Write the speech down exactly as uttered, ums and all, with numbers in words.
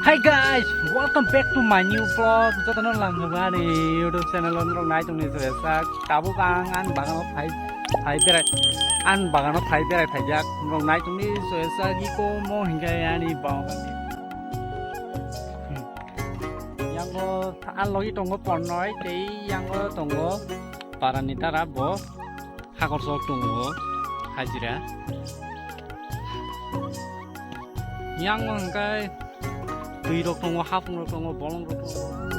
Hi guys, welcome back to my new vlog. Jotono langkha ani YouTube channel o norok nai tongni joya sak. Tabuk ang ani bagano phai phai berai ani bagano phai berai phaijak. Norok nai tongni joya sak iko mo hingai ani bagani. Yango an logi tongo Pornoi tei yango tongo Parani Tara bo. Hakorsok tongo hajira. Yang hwnkhe twi rok tongo, hapung rok tongo, bolong rok tongo.